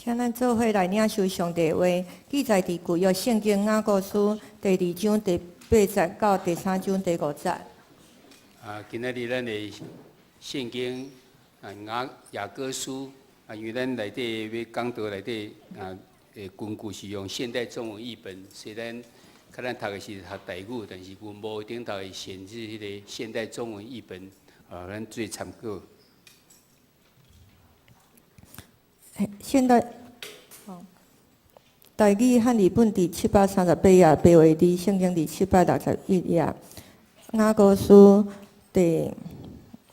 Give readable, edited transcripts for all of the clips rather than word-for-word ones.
請咱做伙來領受上帝的話，記載佇舊約聖經雅歌書第二章第八節到第三章第五節。啊，今仔日咱的聖經啊雅歌書啊，因為咱內底欲講道內底啊，的根據是用現代中文譯本，雖然較咱讀的是讀台語，但是銀幕頂頭會顯示彼个現代中文譯本，啊，咱做參考。現代台語漢字本佇738頁，白話字聖經佇761頁。雅歌書第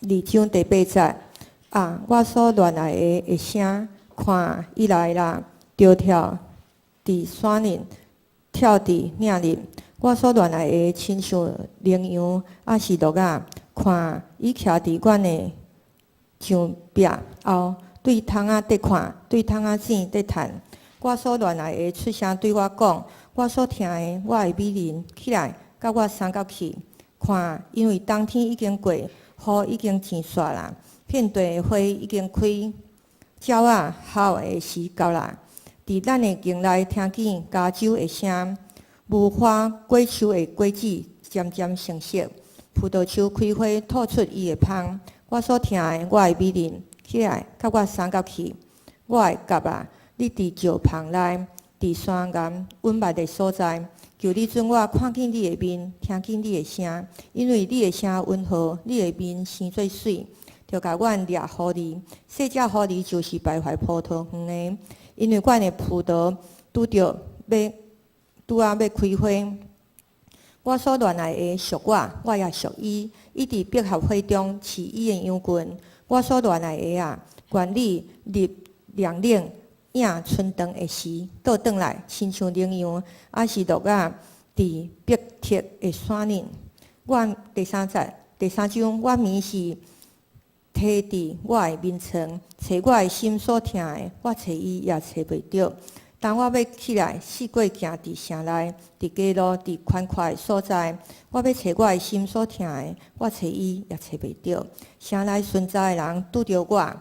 二章第八節啊，我所戀愛的的聲，看伊來啦，著跳佇山嶺，跳佇嶺裡。我所戀愛的親像羚羊，抑是鹿仔，看伊徛佇阮的牆壁後，對窗仔佇看，對窗仔糋佇趁。我所戀愛的出聲對我講，我所疼的，我的美人，起來，佮我相佮去。看，因為冬天已經過，雨已經漸煞啦，遍地的花已經開，鳥仔吼的時到啦。佇咱的營內聽見加酒的聲，無花果樹的果子漸漸成熟，葡萄樹開花吐出伊的芳。我所疼的，我的美人，起來，佮我相佮去。我的鴿仔，你佇石棚內，佇山岩隱密的所在，求你准我看見你的面，聽見你的聲，因為你的聲溫和，你的面生做媠，著共阮掠狐狸。細隻狐狸就是敗壞葡萄園的，因為阮的葡萄拄著欲拄仔欲開花。我所戀愛的屬我，我也屬伊。伊佇百合花中飼伊的羊群。我所戀愛的啊，願你入涼冷影春長的時，倒轉來，親像羚羊，抑是鹿仔佇伯特的山嶺。我第三節第三章，我物是提佇我的眠床，揣我的心所疼的，我揣伊也揣袂著。當我欲起來，四界行佇城內，佇街路，佇寬闊的所在，我欲揣我的心所疼的，我揣伊也揣袂著。城內巡查的人拄著我，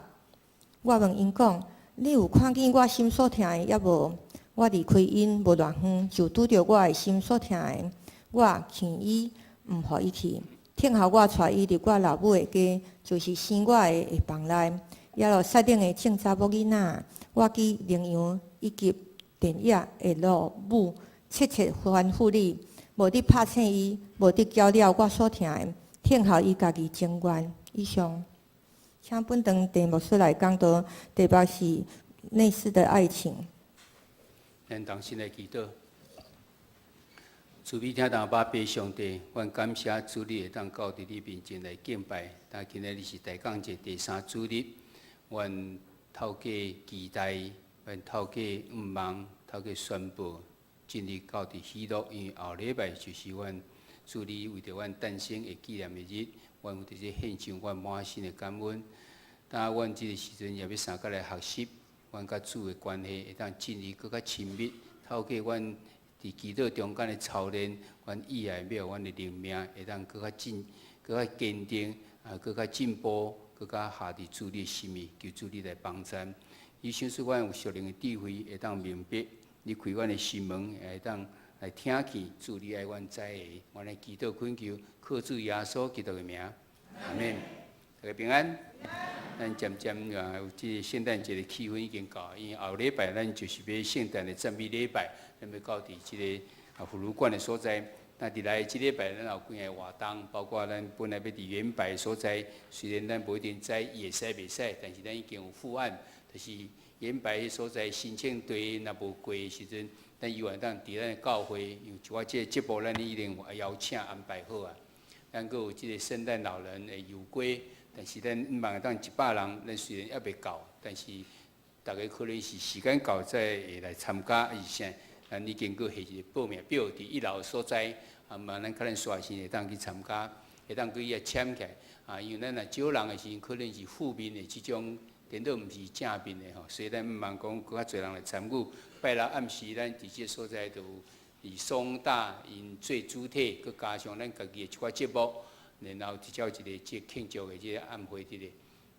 我問𪜶講：你有看見我心所疼的抑無？我離開𪜶無偌遠，就拄著我的心所疼的。我牽伊，毋予伊去，聽候我帶伊入我老母的家，就是生我的的房內。耶路撒冷的眾查某囡仔，我舉羚羊以及田野的鷺母，切切吩咐你，無得拍醒伊，無得攪擾我所疼的，聽候伊家己情願。以上，請本堂鄭牧師來講道，題目是內室的愛情。咱同心來祈禱，慈悲疼阿爸父上帝，阮感謝主你會當到佇你面前來敬拜。但今仔日是大降節第三主日，阮透過期待，阮透過向望，透過宣布，進入到佇喜樂，因為後禮拜就是阮主你為著阮誕生的紀念的日，阮有佇這獻上阮滿心的感恩。當阮這个時陣也欲相佮來學習，阮佮主的關係會當進入閣較親密。透過阮佇祈禱中間的操練，阮意愛欲予阮的靈命會當閣較進、閣較堅定，啊，閣較進步，閣較合佇主你的心意，求主你來幫贊。伊賞賜阮有屬靈的智慧，會當明白你開阮的心門，會當來聽見主你愛阮知的。阮來祈禱懇求，靠主耶穌基督的名，阿們。大家平安。咱漸漸啊，有這個聖誕節的氣氛已經到，因為後禮拜咱就是欲聖誕的讚美禮拜，咱欲到佇這个啊福如館的所在。那佇來這禮拜，咱有幾个活動，包括咱本來欲佇遠百所在，雖然咱無一定知伊會使袂使，但是咱已經有付案，就是遠百彼所在申請地若無過的時陣，咱猶會當佇咱的教會，因為一寡這个節目咱已經有邀請安排好啊。咱閣有這个聖誕老人的遊街，但是咱向望會當100人，咱雖然猶未夠，但是逐家可能是時間到才會來參加，抑是啥？咱已經閣下一个報名表佇一樓所在，啊，嘛咱可能刷新會當去參加，會當去遐簽起來。啊，因為咱若少人的時陣，可能是負面的這種，顛倒毋是正面的吼，所以咱向望講閣較濟人來參與。拜六暗時，咱佇這个所在就有以松大𪜶做主體，閣加上咱家己的一寡節目，然後才有一個這慶祝的這个暗會佇咧。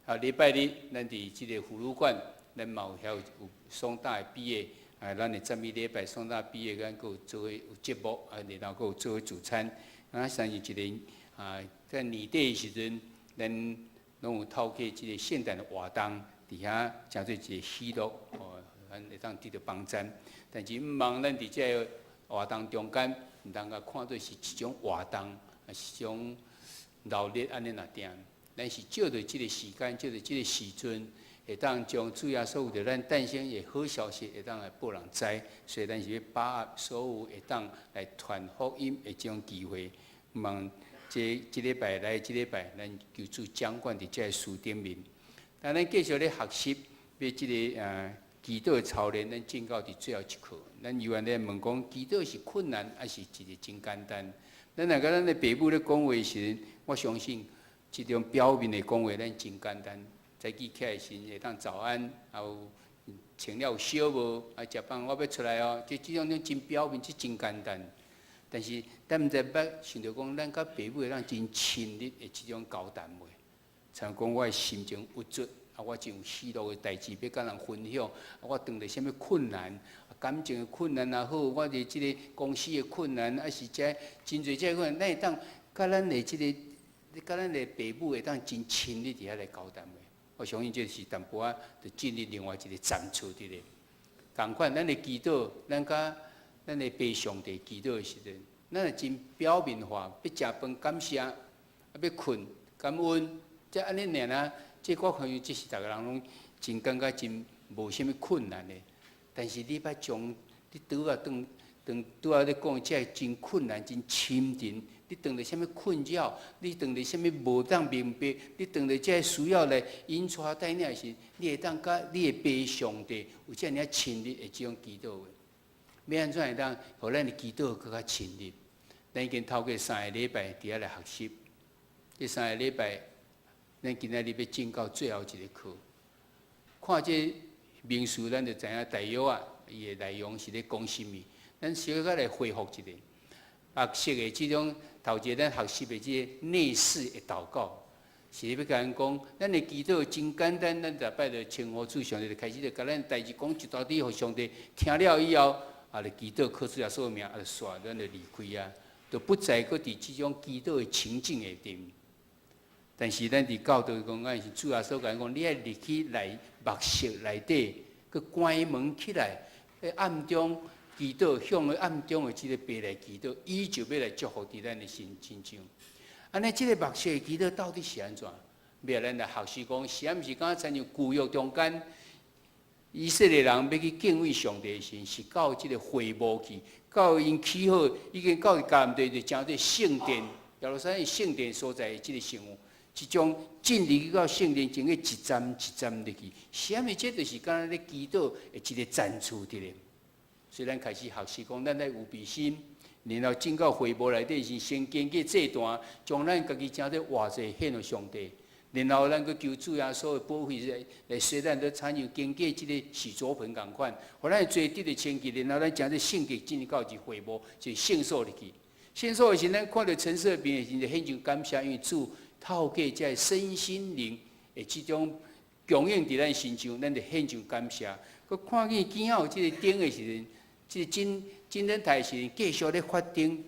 啊，禮拜日咱佇這个福如館。咱嘛有遐有喪膽的畢業，啊，咱的讚美禮拜喪膽畢業，咱閣有做伙有節目，啊，然後閣有做伙聚餐。啊，算是一個啊，在年底的時陣，咱攏有透過這個聖誕的活動，佇遐成做一個喜樂，哦，咱會當得著幫贊。但是毋望咱佇這個活動中間，毋通共看做是一種活動，啊是一種鬧熱按呢爾定。咱是藉著這個時間，藉著這個時陣，會當將主耶穌為著咱誕生的好消息，會當來予人知。所以咱是欲把握所有會當來傳福音的這種機會。望這禮拜來這禮拜，咱求主掌管佇這个書頂面。但咱繼續咧學習，欲這个祈禱的操練，咱進到佇最後一課。咱猶原咧問講，祈禱是困難，抑是一個真簡單？咱若佮咱的爸母咧講話時，我相信這種表面的講話，咱真簡單。早起起來時會當早安，還有穿了有燒無？啊，食飯我欲出來哦。這種真表面，這真簡單。但是，咱毋知捌想著講，咱佮爸母會當真親密的這種交談袂？像講我的心情鬱卒，啊，我真有喜樂的代誌欲佮人分享，啊，我遇著啥物困難，感情的困難也好，我佇這个公司的困難，抑是這真濟這个困難，咱會當佮咱的這个，佮咱的爸母會當真親密佇遐來交談袂？我相信這是淡薄仔，就進入另外一個層次佇咧。仝款，咱的祈禱，咱佮咱的爸上帝祈禱的時陣，咱會真表面化，欲食飯感謝，啊，欲睏感恩，這按呢爾啊，這我看這是逐个人攏真感覺真無啥物困難的。但是你欲將你拄仔當當拄仔咧講，這真困難、真深沉。你遇著啥物困擾？你遇著啥物無當明白？你遇著這需要來引帶帶領時，你會當佮你的爸上帝有遮爾仔親密的這種祈禱話。欲按怎會當予咱的祈禱閣較親密？咱已經透過三个禮拜佇遐來學習。這三个禮拜，咱今仔日欲進到最後一个課。看這名詞，咱就知影大約仔，伊的內容是咧講啥物。咱小可來回復一下。學習的這種頭一个咱學習的這个內室的禱告，是欲共咱講，咱的祈禱真簡單，咱逐擺就稱呼主上帝，就開始就共咱代誌講一大堆，予上帝聽了以後，啊，就祈禱靠主耶穌的名，啊，就煞咱就離開啊，就不再閣佇這種祈禱的情境下面。但是咱佇教導講，咱是主耶穌共咱講，你愛入去內密室內底，閣關門起來，佇暗中祈禱，向個暗中的這个爸來祈禱，伊就欲來祝福佇咱的身上。按呢，這个密室的祈禱到底是按怎？欲咱來學習講，是毋是敢若親像舊約中間，以色列人欲去敬畏上帝的時，是到這个會幕去，到𪜶起好，已經到迦南地，就成做聖殿，耶路撒冷聖殿所在的這个聖屋，這種進入去到聖殿，經過一層一層入去，啥物？這就是敢若咧祈禱的一個層次佇咧。所以咱開始學習講，咱愛有備心，然後進到會幕內底時，先經過祭壇，將咱家己成做活祭獻予上帝。然後咱閣求主耶穌的寶血來洗咱，都親像經過這个洗濯盆仝款，予咱的罪得著清潔。然後咱成做聖潔進入到一會幕，就聖所入去。聖所的時，咱看著陳設餅的時，就獻上感謝，因為主透過這个身心靈的這種供應佇咱身上，咱就獻上感謝。閣看見囝仔有這个燈的時陣，這个金燈台時，繼續咧發燈。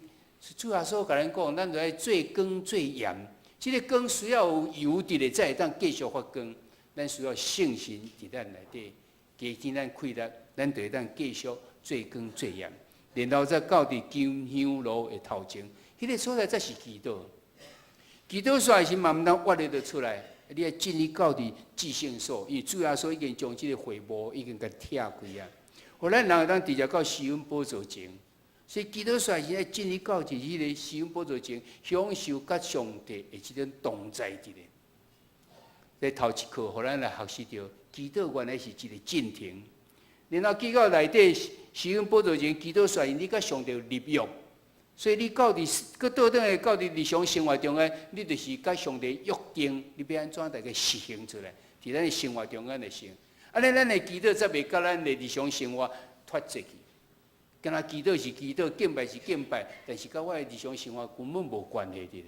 主耶穌共咱講，咱著愛做光做鹽。這个光需要有油佇咧，才會當繼續發光。咱需要聖神佇咱內底，加添咱氣力，咱就會當繼續做光做鹽。然後再到佇金香爐的頭前，彼个所在才是祈禱。祈禱煞時嘛，毋通挖咧就出來，你愛進入到佇至聖所，因為主耶穌已經將這个會幕已經共拆開啊。予咱人會當直接到施恩寶座前，所以祈禱煞時愛進入到佇彼个施恩寶座前，享受佮上帝的這種同在佇咧。這頭一課，予咱來學習著，祈禱原來是一个進程。然後去到內底施恩寶座前，祈禱煞，你佮上帝立約，所以你到佇閣倒轉來到佇日常生活中間，你就是佮上帝約定，你欲按怎來共實行出來，佇咱的生活中間來行。按呢，咱的祈禱才袂佮咱的日常生活脫節去。敢若祈禱是祈禱，敬拜是敬拜，但是佮我的日常生活根本無關係佇咧。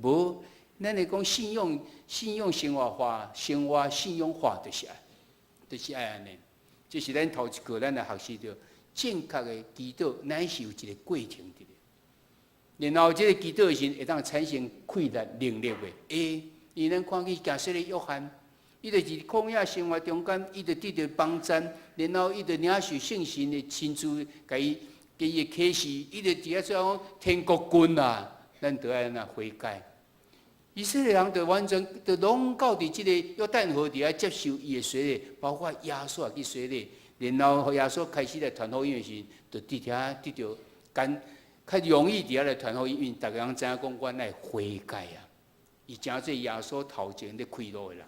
無，咱會講信仰，信仰生活化，生活信仰化就是按呢。就是愛按呢。這是咱頭一個，咱來學習著正確的祈禱，乃是有一個過程佇咧。然後這個祈禱的時，會當產生氣力、能力的。會，因為咱看見行洗禮約翰，伊就是曠野生活中間，伊就得著幫贊，然後伊就領受聖神的親自共伊給伊的啟示，伊就佇遐說講天國近啊，咱著愛按怎悔改。以色列人就完全就攏到佇這個約旦河佇遐接受伊的洗禮，包括耶穌也去洗禮，然後耶穌開始來傳福音的時，就佇遐得著簡較容易佇遐來傳福音，因為逐家攏知影講，阮愛悔改啊。伊成做耶穌頭前咧開路的人，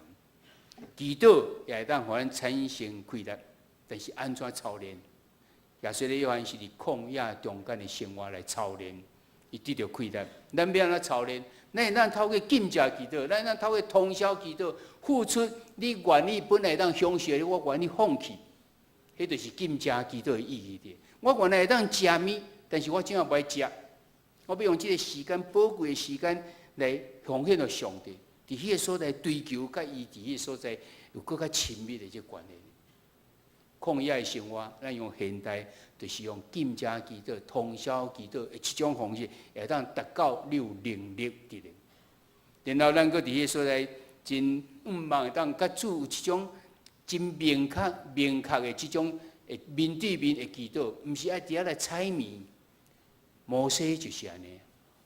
祈禱也會當予咱產生氣力，但是按怎操練？耶穌約翰是佇曠野中間的生活來操練，伊得著氣力。咱欲按怎操練？咱會當透過禁食祈禱，咱會當透過通宵祈禱，付出你願意本來會當享受的，我願意放棄，彼就是禁食祈禱的意義。我原來會當食物，但是我這下無愛食，我欲用這個時間寶貴的時間來奉獻予上帝，佇彼個所在追求，佮伊佇彼個所在有閣較親密的這個關係。曠野的生活，咱用現代就是用禁食祈禱、通宵祈禱的這種方式，會當達到你有能力佇咧。然後咱閣佇彼個所在，真向望會當佮主有這種真明確、明確的這種面對面的祈禱，毋是愛佇遐來猜謎。摩西就是按呢，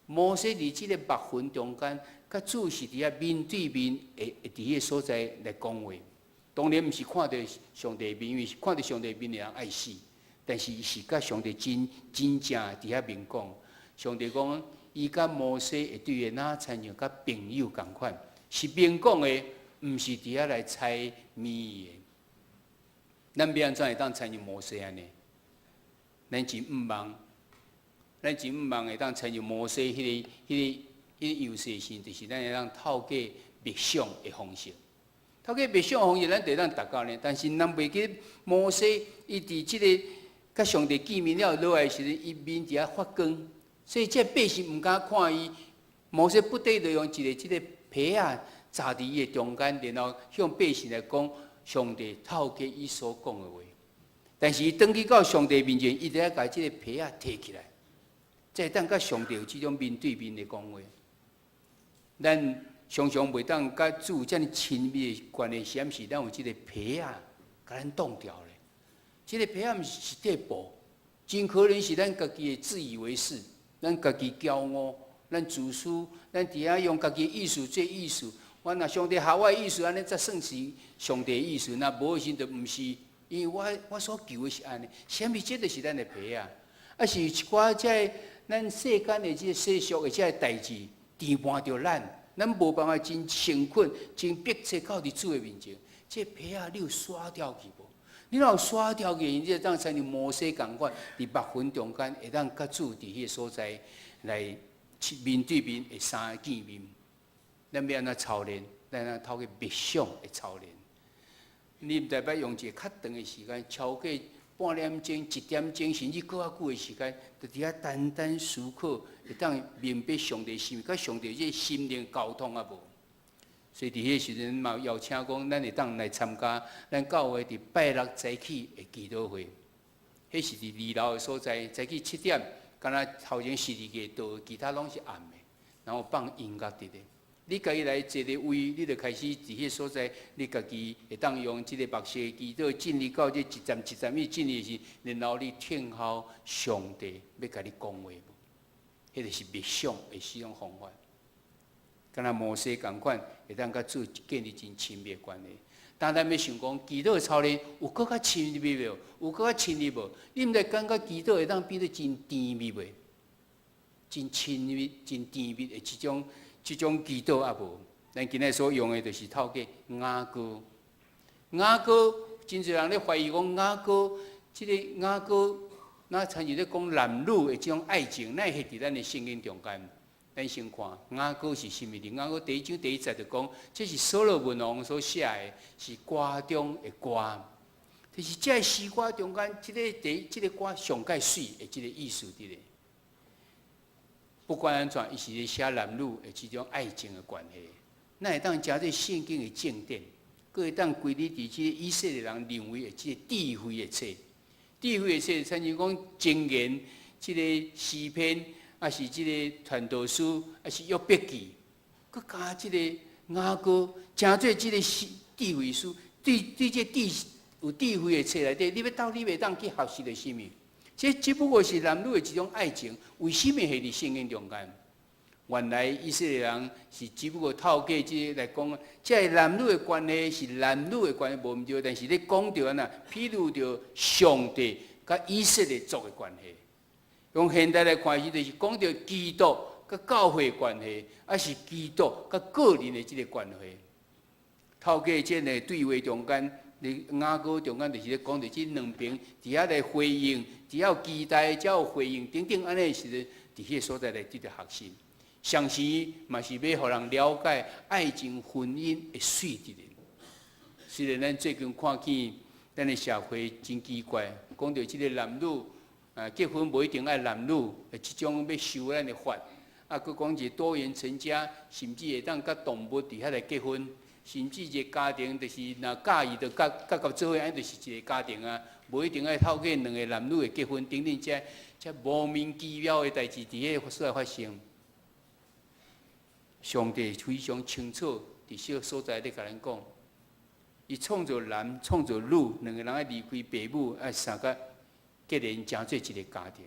摩西佇這個密雲中間，佮主是佇遐面對面會佇彼個所在來講話。當然毋是看著上帝面，因為看著上帝面的人愛死。但是伊是佮上帝真真正佇遐面講。上帝講，伊佮摩西會對話，若親像佮朋友仝款，是明講的，毋是佇遐來猜謎的。咱欲按怎會當親像摩西按呢？咱真向望，咱真向望會當親像摩西彼個樣式時，就是咱會當透過默想的方式。透過默想的方式，咱就會當達到呢。但是咱袂記摩西，伊佇這個佮上帝見面了落來時陣，伊面佇遐發光，所以這百姓毋敢看伊。摩西不得就用一個這個被仔紮佇伊的中間，然後向百姓來講上帝透過伊所講的話。但是伊轉去到上帝面前，伊就愛共這個被仔提起來，才會當佮上帝有這種面對面的講話。咱常常袂當佮主有遮爾親密的關係，是毋是？咱有這個被仔共咱擋牢咧。這個被仔毋是一塊布，真可能是咱家己的自以為是，咱家己驕傲，咱自私，咱佇遐用家己的意思做意思。我若上帝合我的意思，按呢才算是上帝的意思；若無的時就毋是，因為我所求的是按呢。啥物？這就是咱的被仔，啊是一寡這個咱世間的這個世俗的這個代誌，纏絆著咱，咱無辦法真誠懇、真迫切到佇主的面前。這個被仔你有徙掉去無？你若有徙掉去，你就當親像摩西仝款，佇密雲中間會當佮主佇彼個所在來面對面會相見面。咱欲按怎操練？咱按怎透過默想的操練。你毋知欲用一個較長的時間，超過半點鐘、一點鐘，甚至閣較久的時間，就佇遐單單思考，會當明白上帝心意，佮上帝這個心靈溝通啊無？所以佇彼個時陣嘛，邀請講，咱會當來參加咱教會佇拜六早起的祈禱會。彼是佇二樓的所在，早起7點，敢若頭前12個桌，其他攏是暗的，然後放音樂佇咧。你家己來坐個位，你就開始佇彼個所在，你家己會當用這個目視祈禱進入到這一層一層去進入時，然後你聽候上帝欲共你講話無？彼個是默想的使用方法。敢若摩西仝款，會當佮主建立真親密的關係。當咱欲想講祈禱操練有閣較親密無？有閣較親密無？你毋知感覺祈禱會當變得真甜蜜袂？真親密、真甜蜜的這種祈禱啊無？咱今仔所用的就是透過雅歌。雅歌真濟人咧懷疑講雅歌，這個雅歌，若親像咧講男女的這種愛情，哪會佇咱的聖經中間？咱先看雅歌是啥物？佇雅歌第一章第一節就講，這是所羅門王所寫的，是歌中的歌。就是這個詩歌中間，這個第這個歌上蓋媠的這個意思佇咧。不管按怎，伊是咧寫男女的這種愛情的關係。咱會當將這聖經的正典，閣會當歸入佇這个以色列人認為的這个智慧的冊。智慧的冊，親像講箴言，這个詩篇，抑是這个傳道書，抑是約伯記，閣加這个雅歌，成做這个智慧書。對對，這智有智慧的冊內底，你欲到底會當去學習著啥物？這只不過是男女的一種愛情，為啥物會佇聖經中間？原來以色列人是只不過透過這个來講，這个男女的關係是男女的關係無毋對，但是咧講著按怎，譬如著上帝佮以色列族的關係，用現代來看，伊就是講著基督佮教會的關係，抑是基督佮個人的這个關係。透過這个對話中間，佇雅歌中間就是咧講著這兩邊佇遐來回應，只要期待，才有回應，等等按呢時陣，佇彼个所在來得著學習。同時嘛是欲予人了解愛情婚姻的媠佇咧。雖然咱最近看見咱的社會真奇怪，講著這个男女啊結婚無一定愛男女，這種欲修咱的法，啊，閣講一個多元成家，甚至會當佮動物佇遐來結婚，甚至一個家庭就是若佮意就佮佮佮做伙，按呢就是一個家庭啊，無一定愛透過兩个男女的結婚等等，這這莫名其妙的代誌佇彼个所在發生。上帝非常清楚，佇這个所在咧共咱講，伊創造男，創造女，兩个人愛離開爸母，愛相佮結連成做一个家庭，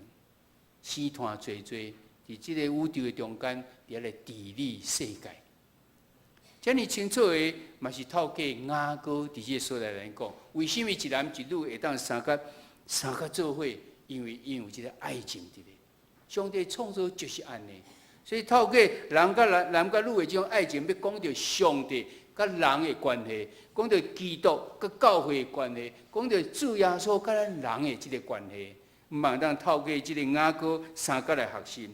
生湠濟濟，佇這个宇宙的中間，佇遐來治理世界。遮爾清楚的，嘛是透過雅歌佇這个所在來講，為啥物一男一女會當相佮相佮做伙？因為𪜶有這个愛情佇咧。上帝創造就是按呢。所以透過男佮男、男佮女的這種愛情，欲講著上帝佮人的關係，講著基督佮教會的關係，講著主耶穌佮咱人的這个關係，毋茫當透過這个雅歌三節來學習。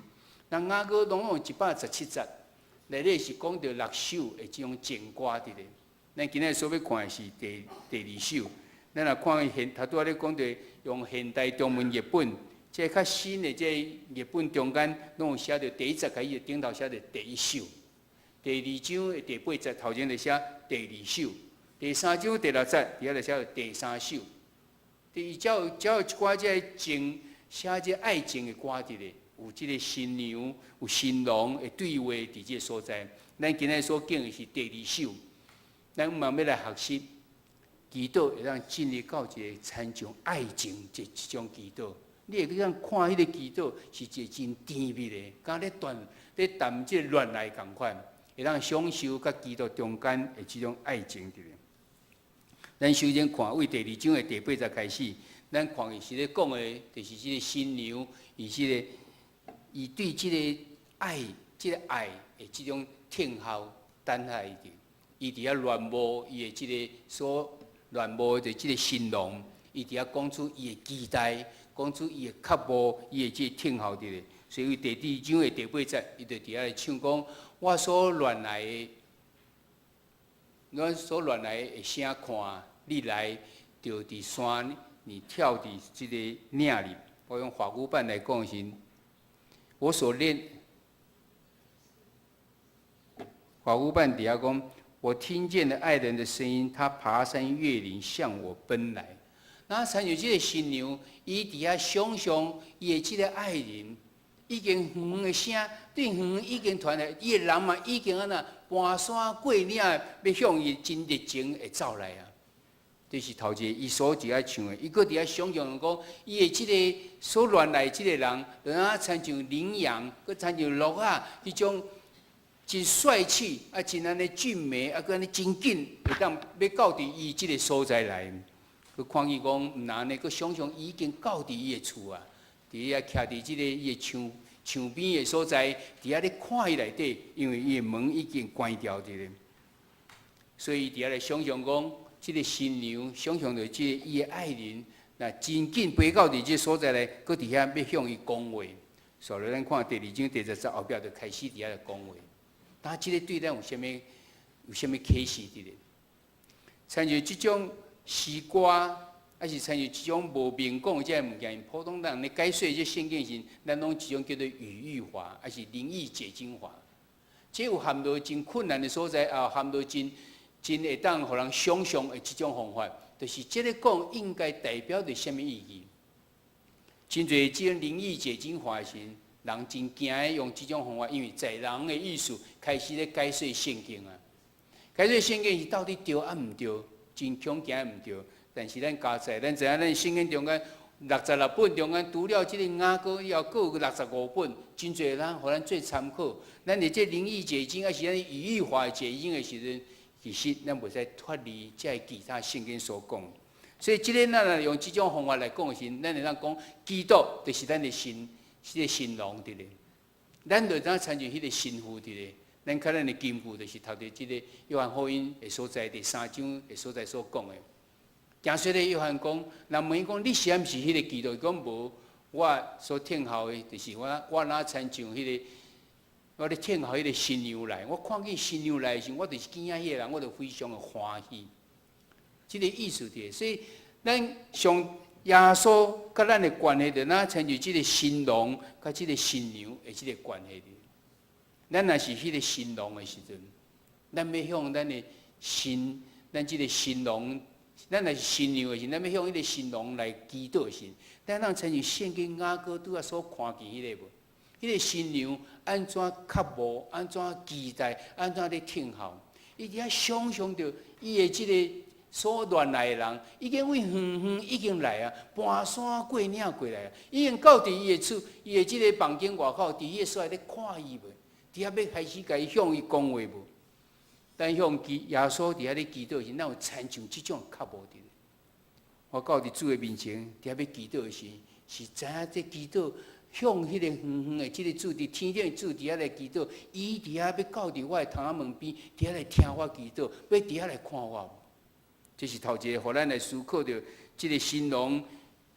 那雅歌攏總117節，內底是講著六首的這種情歌佇咧。咱今仔所欲看的是第二首。咱若看現，頭拄仔咧講著用現代中文譯本。這較新的這譯本中間，攏有寫著第一節開始，頂頭寫著第一首；第二章的第八節頭前就寫第二首；第三章第六節佇遐就寫著第三首。伊才有才有一寡這个情寫這愛情的歌佇咧，有這个新娘有新郎的對話佇這个所在。咱今仔所講的是第二首，咱嘛欲來學習祈禱，會當進入到一个親像愛情這這種祈禱。你會當看彼个祈禱是一個真甜蜜的，敢咧談咧談這個戀愛仝款，會當享受佮基督中間的這種愛情佇咧。咱首先看為第二章的第八節開始，咱看伊是咧講的，就是這个新娘，伊這个伊對這个愛、這个愛的這種聽候等待著，伊佇遐戀慕伊的這个所戀慕的這个新郎，伊佇遐講出伊的期待。講出伊的渴慕，伊的這个聽候佇咧，所以第二章的第八節，伊就佇遐咧唱講：我所戀愛的，我所戀愛的聲看，你來就佇山，你跳佇這个嶺裡。我用法語版來講是，我所戀，法語版佇遐講，我聽見了愛人的聲音，他爬山越嶺向我奔來。那親像這个新娘，伊佇遐想象伊的這个愛人，已經遠遠的聲，對遠遠已經傳來，伊的人嘛已經按怎跋山過嶺，欲向伊真熱情會走來啊！這是頭一个，伊所佇遐唱的，伊閣佇遐想象講，伊的這个所戀愛這个人，就若親像羚羊，閣親像駱仔，彼種真帥氣啊，真按呢俊美啊，閣按呢真緊，會當欲到佇伊這个所在來。閣看見講，毋但按呢，閣想象伊已經到佇伊的厝啊，佇遐徛佇這个伊的牆牆邊的所在，佇遐咧看伊內底，因為伊的門已經關牢佇咧，所以伊佇遐咧想象講，這个新娘想象著這个伊的愛人，若真緊飛到佇這个所在來，閣佇遐欲向伊講話。所以咱看第二章第十節後壁就開始佇遐咧講話。但這個對咱有啥物有啥物啟示佇咧？親像這種詩歌，抑是親像這種無明講的這个物件，普通人咧解說這聖經時，咱攏一種叫做語喻法，抑是靈意解經法。這有含著真困難的所在，也含著真真會當予人想像的這種方法，就是這个講應該代表著啥物意義？真濟這種靈意解經法時，人真驚用這種方法，因為在人的意思開始咧解說聖經啊。解說聖經是到底對抑毋對？真恐驚毋對。但是咱加載，咱知影咱聖經中間66本中間，除了這个雅歌以後，閣有65本，真濟人予咱做參考。咱佇這靈意解經，抑是咱語義化解經的時陣，其實咱袂使脫離這个其他聖經所講。所以，這个咱若用這種方法來講的時，咱會當講基督就是咱的新，這个新郎佇咧。咱就當親像彼个新婦佇咧。咱看咱的金句就是頭佇這个約翰福音的所在，第三章的所在所講的。耶穌咧約翰講，人問伊講，你是毋是彼个基督？伊講無，我所聽候的，就是我若親像彼个，我咧聽候彼个新娘來。我看見新娘來的時，我就是見彼个人，我就非常的歡喜。這个意思佇，所以咱上耶穌佮咱的關係，就若親像這个新郎佮這个新娘的這个關係。咱若是彼个新郎的時陣，咱欲向咱的新，咱這个新郎，咱若是新娘的時，咱欲向彼个新郎來祈禱時，咱通親像聖經雅歌拄仔所看見彼个無？彼个新娘按怎渴慕，按怎期待，按怎咧聽候？伊佇遐想像著伊的這个所戀愛的人，已經為遠遠已經來啊，盤山過嶺過來啊，已經到佇伊的厝，伊的這个房間外口，佇彼个所在咧看伊無？佇遐欲開始共伊向伊講話無？咱向耶穌佇遐咧祈禱時，咱有親像這種渴慕佇。我到佇主的面前，佇遐欲祈禱時，是知影這祈禱向彼個遠遠的這个主佇天頂的主佇遐來祈禱，伊佇遐欲到佇我的窗仔門邊，佇遐來聽我祈禱，欲佇遐來看我無？這是頭一個，予咱來思考著這个新郎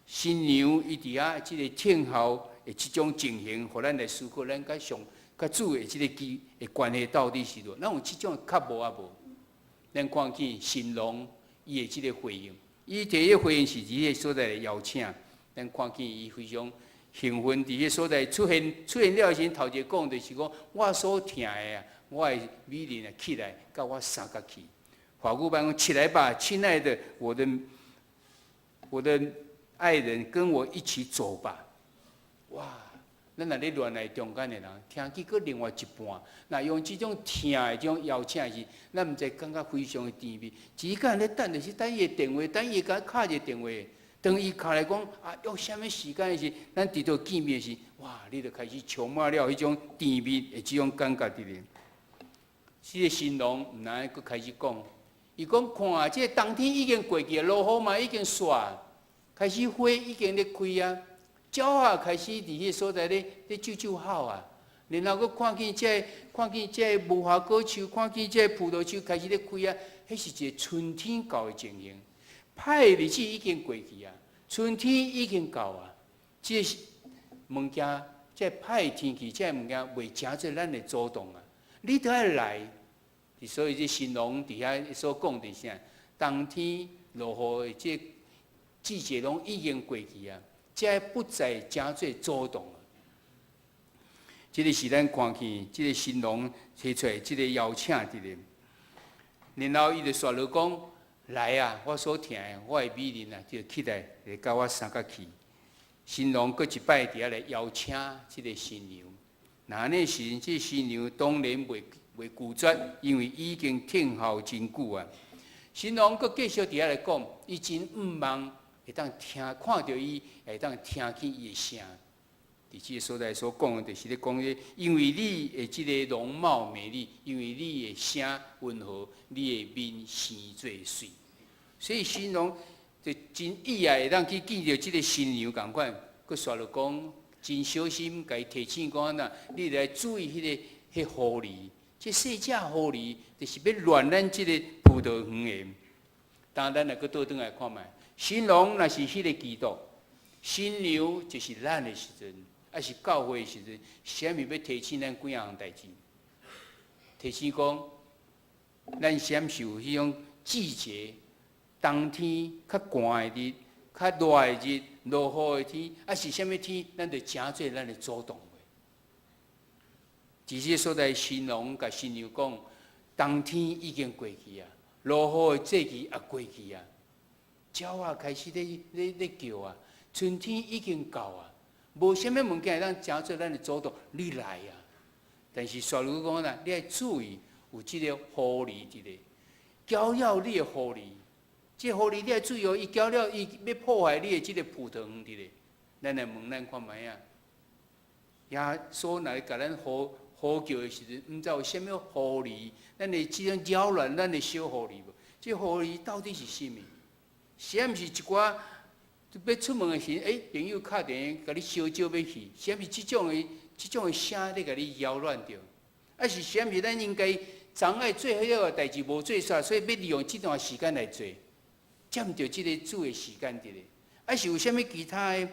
新娘伊佇遐這个聽候的這種情形，予咱來思考，咱佮上佮主的這个基的關係到底是偌？咱有這種渴慕抑無？咱看見新郎伊的這个回應，伊第一個回應是佇彼個所在來邀請，咱看見伊非常興奮佇彼個所在出現，出現了時，頭一個講就是講，我所疼的啊，我的美人啊，起來，佮我相佮去。法語版講起來吧，親愛的，我的愛人，跟我一起走吧。哇！咱若咧戀愛中間的人，聽見閣另外一半，若用這種疼的這種邀請時，咱毋知感覺非常的甜蜜。只間咧等，就是等伊的電話，等伊共敲一個電話。當伊敲來講啊，約啥物時間的時，咱佇佗見面時，哇！你就開始充滿了彼種甜蜜的這種感覺佇咧。這个新郎毋但閣開始講，伊講看啊，這个冬天已經過去，落雨嘛已經煞，開始花已經咧開啊。鳥仔開始佇彼个所在咧咧啾啾號啊，然後閣看見這个，看見這个無花果樹，看見這個葡萄樹開始咧開啊，彼是一個春天到的情形。歹的日子已經過去啊，春天已經到啊。這個物件，這个歹天氣，這个物件袂成做咱的阻擋啊。你著愛來，所以這新郎佇遐所講的啥？冬天落雨的這季節攏已經過去啊。這不再成做阻擋。這个是咱看見這个新郎提出來這个邀請佇咧，然後伊就煞落講：來啊，我所疼的，我的美人啊，就起來來佮我相佮去。新郎閣一擺佇遐來邀請這个新娘。若按呢時，這个新娘當然袂拒絕，因為已經等候真久啊。新郎閣繼續佇遐來講，伊真向望會當聽看著伊，會當聽見伊的聲。佇這个所在所講的，就是咧講咧，因為你的這个容貌美麗，因為你的聲溫和，你的面生做媠，所以新郎就真意愛會當去見著這个新娘仝款，閣煞落講真小心，共伊提醒講哪，你來注意彼个彼狐狸，這細隻狐狸就是欲亂咱這个葡萄園的。當咱來閣倒轉來看覓，新郎若是彼個基督，新娘就是咱的時陣，抑是教會的時陣，啥物欲提醒咱幾仔項代誌？提醒講，咱閃受彼種季節，冬天較寒的日，較熱的日，落雨的天，抑是啥物天，咱就成做咱的阻擋。這些所在，新郎共新娘講，冬天已經過去啊，落雨的節期也過去啊，鳥仔開始咧叫啊，春天已經到啊，無啥物物件會當成做咱的阻擋，你來啊！但是煞閣講啦，你愛注意有這个狐狸佇咧，攪擾你的狐狸，這個狐狸你愛注意哦，伊攪擾伊欲破壞你的這个葡萄園佇咧。咱來問咱看覓仔？耶穌來共咱呼呼叫的時陣，毋知有啥物狐狸，咱的這種擾亂咱的小狐狸無？這狐狸到底是啥物？是毋是一寡欲出門的時，朋友敲電話共你相招欲去，是毋是這種的聲咧共你擾亂著？抑是是毋是咱應該昨愛做彼個代誌無做煞，所以欲利用這段時間來做，佔著這个主的時間佇咧？抑是有啥物其他的？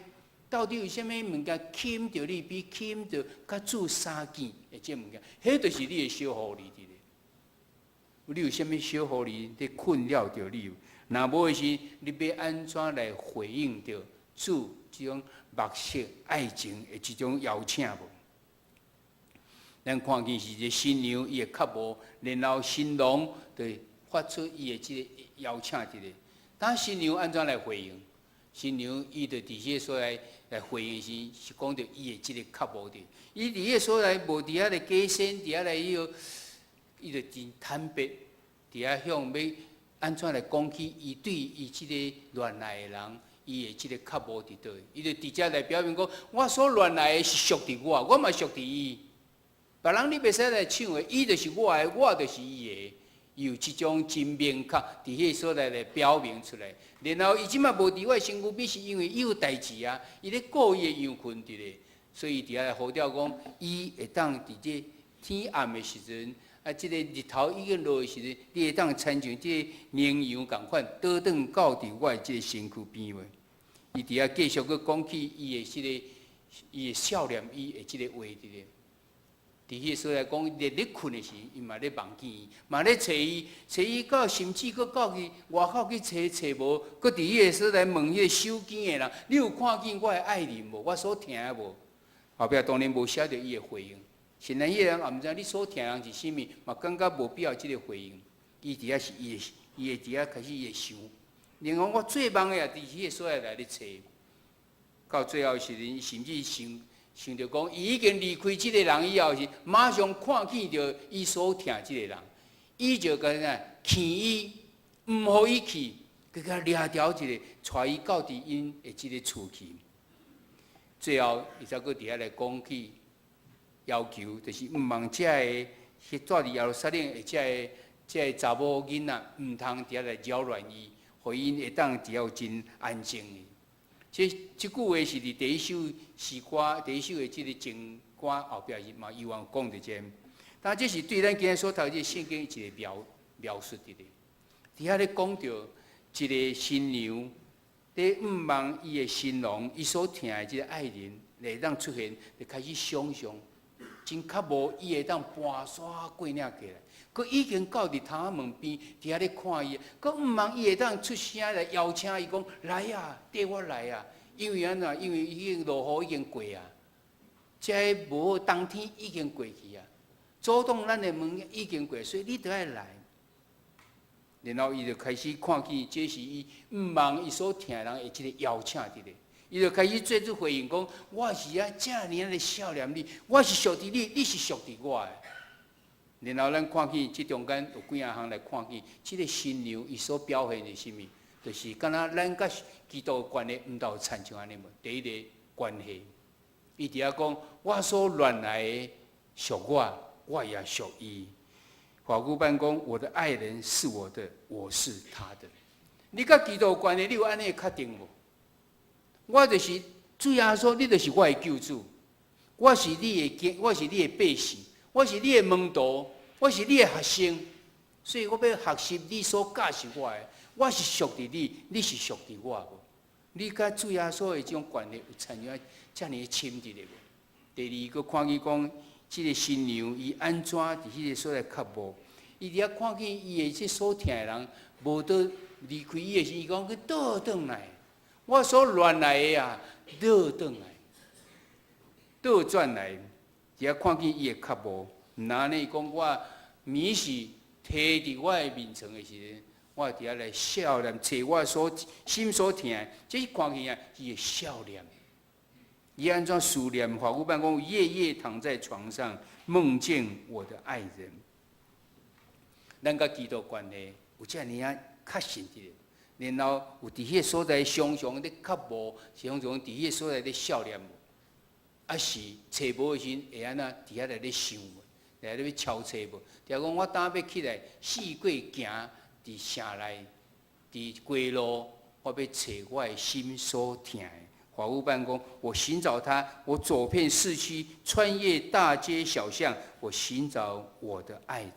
到底有啥物物件吸引著你，比吸引著佮主相見的這物件？彼就是你的小狐狸佇咧。你有啥物小狐狸佇困擾著你？若無的是，你欲按怎來回應著主這種目色愛情的這種邀請無？咱看見是一个新娘伊的渴慕，然後新郎就發出伊的這个邀請佇咧。當新娘按怎來回應？新娘伊就佇彼个所在來回應時，是講著伊的這个渴慕佇。伊佇彼个所在無佇遐來假仙，佇遐來彼個，伊就真坦白，佇遐向欲按怎來講起伊對伊這个戀愛的人，伊的這个渴慕佇佗位。伊就直接來表明講，我所戀愛的是屬佇我，我嘛屬佇伊。別人你袂使來搶的，伊就是我的，我就是伊的。伊有這種真明確佇彼个所在來表明出來。然後伊這馬無佇我身軀邊，是因為伊有代誌啊，伊咧顧伊的羊群佇咧，所以伊佇遐來呼叫講，伊會當佇這天暗的時陣，啊，這个日頭已經落的時陣，你會當親像這个羚羊仝款，倒轉到佇我的這个身軀邊無？伊佇遐繼續閣講起伊的這个伊的少年伊的這个話佇咧。佇彼个所在講，連咧睏的時，伊嘛咧夢見伊，嘛咧揣伊，揣伊到甚至閣到去外口去揣揣無，閣佇彼个所在問彼个守更的人：你有看見我的愛人無？我所疼的無？後壁當然無寫著伊的回應。顯然彼个人也毋知你所疼的人是啥物，嘛感覺無必要這个回應。伊佇遐是伊會，伊會佇遐開始伊會想。然後我做夢的也佇彼个所在來咧揣。到最後時陣，甚至想。想著講，伊已經離開這个人以後是，馬上看見著伊所疼這个人，伊就共啥牽伊，毋予伊去，閣共掠牢一下，帶伊到佇𪜶的這个厝去。最後，伊才閣佇遐來講起要求，就是毋望這个去住佇耶路撒冷的這个查某囡仔，毋通佇遐來擾亂伊，予𪜶會當佇遐有真安靜的。這句話是佇第一首詩歌，第一首的這个情歌後壁是嘛猶原講著這个。但這是對咱今日所讀這个聖經一个描述佇咧。佇遐咧講著一个新娘咧向望伊的新郎，伊所疼的這个愛人會當出現，就開始想像，真渴慕伊會當跋山過嶺過來。閣已經到佇窗仔門邊，佇遐咧看伊，閣向望伊會當出聲來邀請伊講：來啊，綴我來啊！因為按怎？因為已經落雨已經過啊，這个無好冬天已經過去啊，阻擋咱的門已經過，所以你著愛來。然後伊就開始看見，這是伊向望伊所疼的人的這个邀請佇咧，伊就開始做出回應講：我是啊，遮爾仔的少年你，我是屬佇你，你是屬佇我的。然後咱看見這中間有幾仔項來看見，這个新娘伊所表現的是啥物？就是敢若咱佮基督的關係，毋知有親像按呢無？第一个關係，伊佇遐講：我所戀愛的屬我，我也屬伊。法語版講：我的愛人是我的，我是他的。你佮基督的關係，你有按呢確定無？我就是主耶穌，你就是我的救主，我是你的，我是你的百姓，我是你的門徒，我是你的學生，所以我欲學習你所教示我的。我是屬佇你，你是屬佇我無？你佮主耶穌的這種關係有親像遮爾親密的無？第二個看見講，這个新娘伊按怎佇彼个所在渴慕？伊佇遐看見伊的這所疼的人無倒離開伊的時，伊講去倒轉來，我所戀愛的啊，倒轉來，倒轉來，佇遐看見伊的渴慕，毋但按呢伊講我暝時提佇我的眠床的時陣，我佇遐來數念，揣我所心所疼的，這是看起來伊會數念。伊按怎思念？法語版講，夜夜躺在床上，夢見我的愛人。咱佮基督關係有遮爾仔確信佇咧，然後有佇彼个所在常常咧渴慕，常常佇彼个所在咧數念無？抑是揣無的時陣會按怎佇遐來咧想無？來咧欲敲揣無？就講我當欲起來四界行，佇城內，佇街路，我欲揣我的心所疼的。法語版講，我尋找他，我走遍市區，穿越大街小巷，我尋找我的愛人。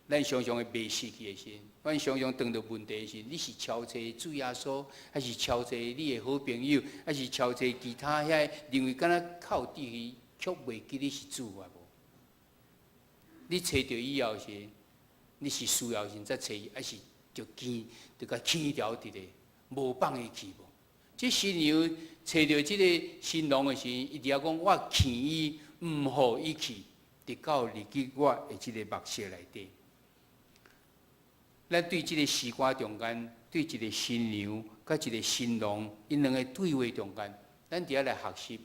咱常常會迷失去的時，咱常常當著問題的時，你是敲揣主耶穌，還是敲揣你的好朋友，還是敲揣其他遐認為敢若較有智慧，卻袂記你是主啊無？你揣著以後時，你是需要時才揣伊，還是就牽就共牽牢佇咧，無放伊去無？這新娘揣著這个新郎的時，伊佇遐講：我牽伊，毋予伊去，直到入去我的這个目舍內底。咱對這个詩歌中間，對一个新娘佮一个新郎，𪜶兩个對話中間，咱佇遐來學習，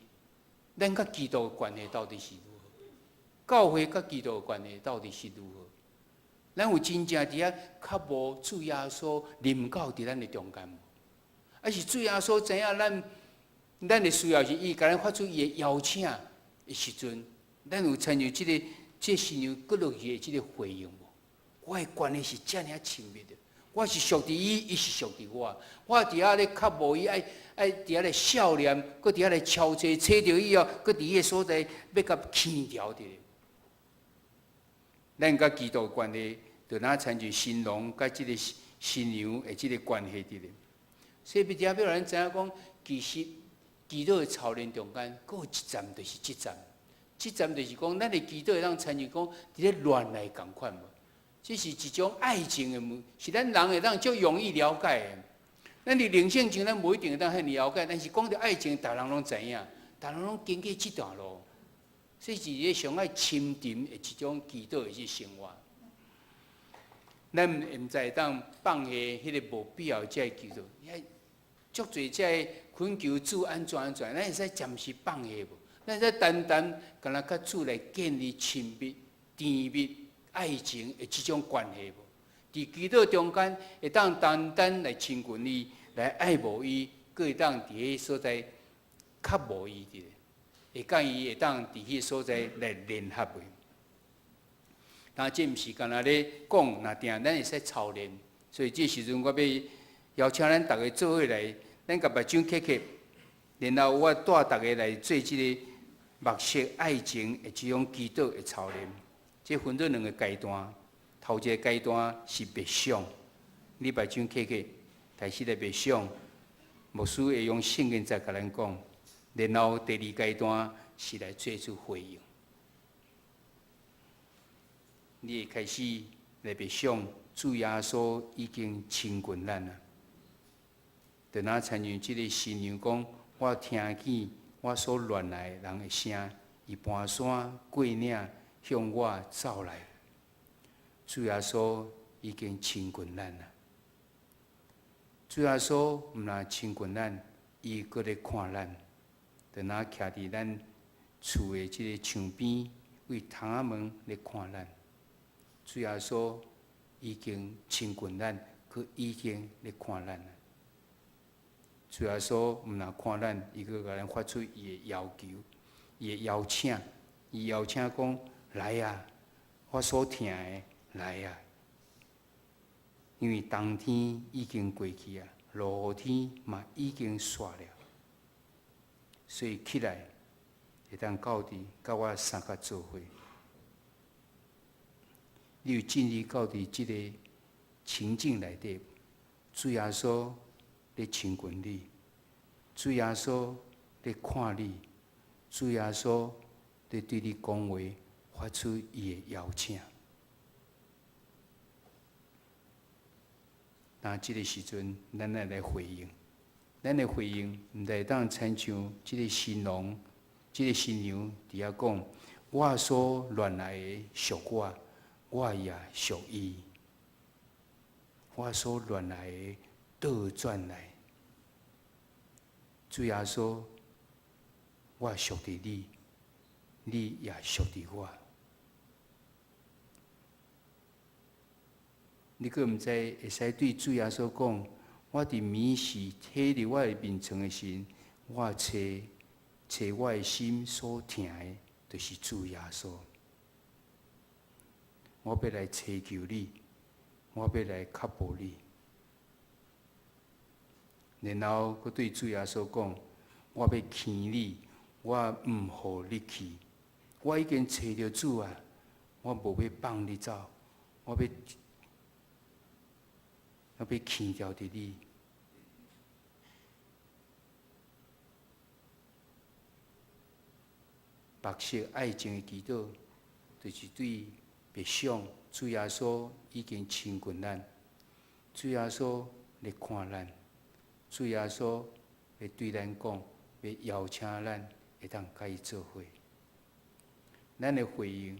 咱佮基督的關係到底是如何？教會佮基督的關係到底是如何？咱有真正佇遐渴慕主耶穌臨到佇咱的中間無？還是主耶穌知影咱咱的需要時，伊共咱發出伊的邀請的時陣，咱有親像這個新娘閣落去的這个回應無？我的關係是遮爾親密的，我是屬佇伊，伊是屬佇我。我佇遐咧渴慕伊，愛愛佇遐咧數念，閣佇遐咧敲揣，揣著以後，閣佇彼个所在欲共牽牢佇咧。咱佮基督的關係，就若親像新郎佮這个新娘的這个關係佇咧。所以，佇遮欲予咱知影講，其實祈禱的操練中間，閣有一站就是這站。這站就是講，咱的祈禱會當親像講，佇咧戀愛仝款無？這是一種愛情的物，是咱人會當足容易了解的。咱佇靈性上，咱無一定會當遐爾了解，但是講著愛情，逐人攏知影，逐人攏經過這段路，這是一個上愛深沉的一種祈禱的這生活。咱毋知會當放下彼个無必要的這个祈禱，足濟這个懇求主按怎按怎，咱會使暫時放下無？咱會使單單敢若佮主來建立親密、甜蜜、愛情的這種關係無？佇祈禱中間會當單單來親近伊，來愛慕伊，閣會當佇彼所在渴慕伊佇咧，會佮伊會當佇彼所在來聯合的。但這毋是干焦咧講，若定咱會使操練。所以這時陣我欲邀請咱逐家做伙來，咱共目睭瞌瞌，然後我帶逐家來做這个默想愛情的這種祈禱的操練。這分做兩个階段，頭一个階段是默想，你目睭瞌瞌，開始來默想，牧師會用聖經節共咱講，然後第二階段是來做出回應。你會開始來默想，主耶穌已經親近咱啊。就若親像這个新娘講，我聽見我所戀愛的人的聲，伊盤山過嶺向我走來。主耶穌已經親近咱啊！主耶穌毋但親近咱，伊閣咧看咱，就若徛佇咱厝的這个牆邊，對窗仔門咧看咱。主耶穌已經親近咱，閣已經咧看咱。主耶穌毋但看咱，伊閣共咱發出伊的要求，伊的邀請，伊邀請講：來啊，我所疼的，來啊！因為冬天已經過去啊，落雨天嘛已經煞了，所以起來會當到佇佮我相佮做伙。你有進入到佇這个情境內底，主耶穌咧親近你，主耶穌咧看你，主耶穌咧對你講話，發出伊的邀請。那這个時陣，咱愛來回應，咱的回應毋但會當親像這个新郎、這个新娘佇遐講：我所戀愛的屬我，我也屬伊。我所戀愛的倒轉來，主耶穌，我屬佇你，你也屬佇我。你閣毋知會使對主耶穌講，我佇暝時躺佇我的眠床的時，我揣揣我的心所疼的，就是主耶穌。我欲來尋求你，我欲來靠抱你。然後閣對主耶穌講，我欲牽你，我毋予你去。我已經揣著主啊，我無欲放你走，我欲牽牢著你。白色愛情的祈禱，就是對默想主耶穌已經親近咱，主耶穌咧看咱，主耶穌會對咱講，欲邀請咱會當佮伊做伙。咱的回應，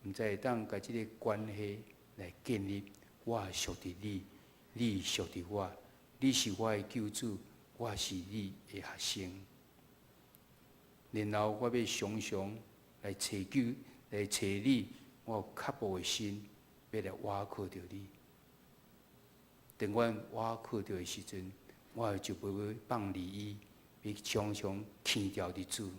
毋知會當共這个關係來建立。我屬佇你，你屬佇我，你是我的救主，我是你的學生。然後我欲常常來尋求，來揣你，我有渴慕的心，欲來倚靠著你。當阮倚靠著的時陣，我就袂欲放離伊，欲常常牽牢佇主。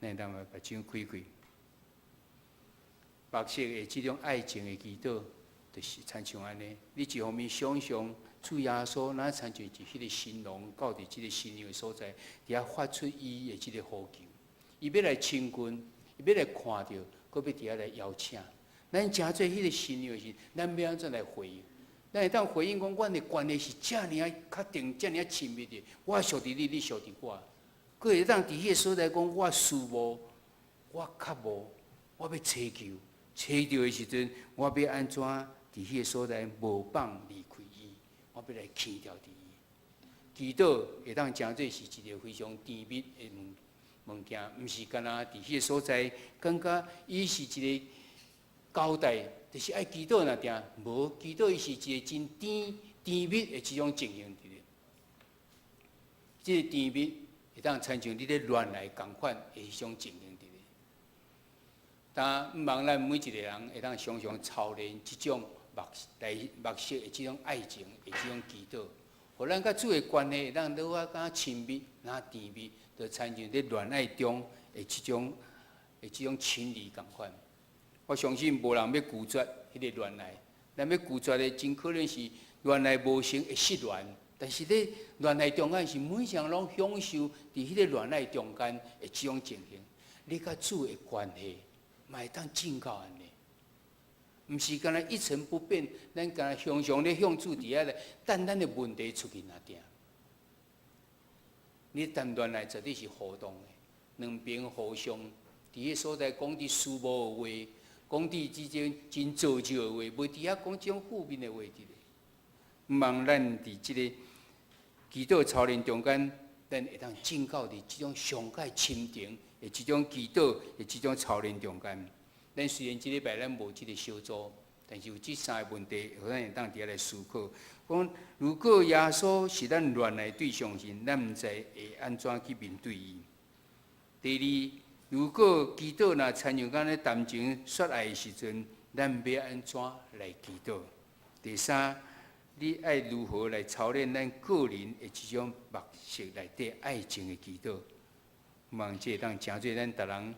咱當來目睭開開，白色的這種愛情的祈禱，就是親像按呢。你一方面想像主耶穌，若親像是彼个新郎到佇這个新娘的所在，佇遐發出伊的這个呼求，伊欲來親近，伊欲來看著，閣欲佇遐來邀請。咱成做彼个新娘的時，咱欲按怎來回應？咱會當回應講，阮的關係是遮爾仔確定，遮爾仔親密的。我屬佇你，你屬佇我。閣會當佇彼个所在講，我思慕，我渴慕，我欲尋求，尋著的時陣，我欲按怎佇彼个所在無放離開伊，我欲來牽牢佇伊。祈禱會當成做是一个非常甜蜜的物物件，毋是干焦佇彼个所在，感覺伊是一個交代，就是愛祈禱爾定，無祈禱伊是一個真甜甜蜜的這種情形佇咧。這个甜蜜會當親像你咧戀愛仝款的彼種情形佇咧。但毋望咱每一個人會當常常操練這種目來目色的這種愛情的這種祈禱，予咱佮主的關係會當愈仔較親密、若甜蜜，就親像咧戀愛中的這種親密仝款。我相信無人欲拒絕彼个戀愛，咱欲拒絕的真可能是戀愛無成會失戀。但是咧戀愛中間是每一個人攏享受佇彼个戀愛中間的這種情形。你佮主的關係嘛會當進到按呢，毋是干焦一成不變，咱干焦常常咧向主佇遐來等咱的問題出現爾定。你談戀愛絕對是互動的，兩邊互相佇彼所在講佇思慕的話，講佇這種真造就的話，袂佇遐講這種負面的話佇咧。毋望咱佇這个祈禱操練中間，咱會當進到佇這種上蓋深層的這種祈禱的這種操練中間。咱雖然這禮拜咱無這个小組，但是有這三个問題，予咱會當佇遐來思考。講如果耶穌是咱戀愛對象時，咱毋知會按怎去面對伊。第二，如果祈禱若親像敢咧談情說愛的時陣，咱欲按怎來祈禱？第三，你愛如何來操練咱個人的這種目色內底愛情的祈禱？望這會當成做咱逐人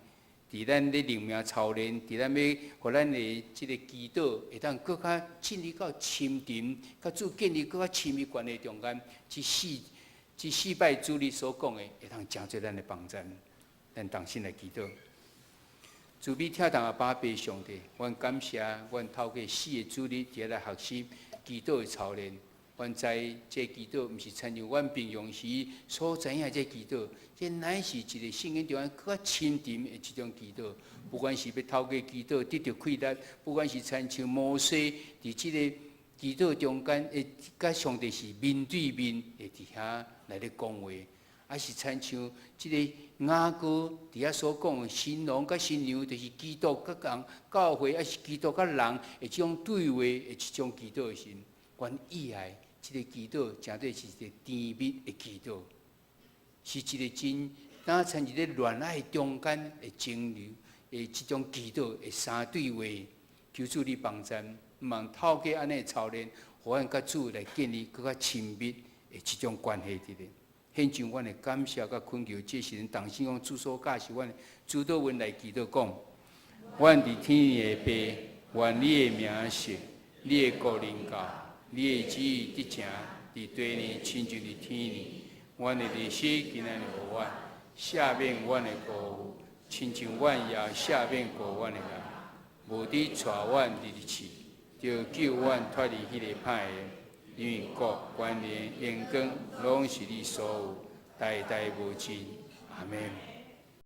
佇咱咧靈命操練，佇咱欲予咱的這个祈禱會當閣較進入到深沉，佮主建立閣較親密關係中間，這四擺主日所講的，會當成做咱的幫贊。咱同心來祈禱。慈悲疼痛阿爸父上帝，阮感謝阮透過四个主日佇遐來學習祈禱的操練。阮知這祈禱毋是親像阮平常時所知影這祈禱，這乃是一个聖經中間閣較深沉的一種祈禱。不管是欲透過祈禱得著氣力，不管是親像摩西佇這个祈禱中間，會佮上帝是面對面會佇遐來咧講話，抑是親像這个雅歌佇遐所講的新郎佮新娘，就是基督佮人教會，抑是基督佮人的這種對話的這種祈禱的時，阮意愛這个祈禱，誠做是一个甜蜜的祈禱，是一个真若親像一个戀愛中間的情侶的這種祈禱的三對話。求主你幫贊，毋通透過按呢操練，予阮佮主來建立閣較親密的這種關係佇咧。獻上阮的感謝佮懇求，這是同心用主所教示阮主導文來祈禱講：阮佇天的爸，願你的名聖，你的國臨到，你的旨意得成，佇地呢親像佇天呢。阮的日食今仔日予阮，赦免阮的過誤，親像阮也赦免過阮的人。無得帶阮入試，著救阮脫離彼個歹的。因為國、權力、榮光，攏是你所有，代代無盡。阿們。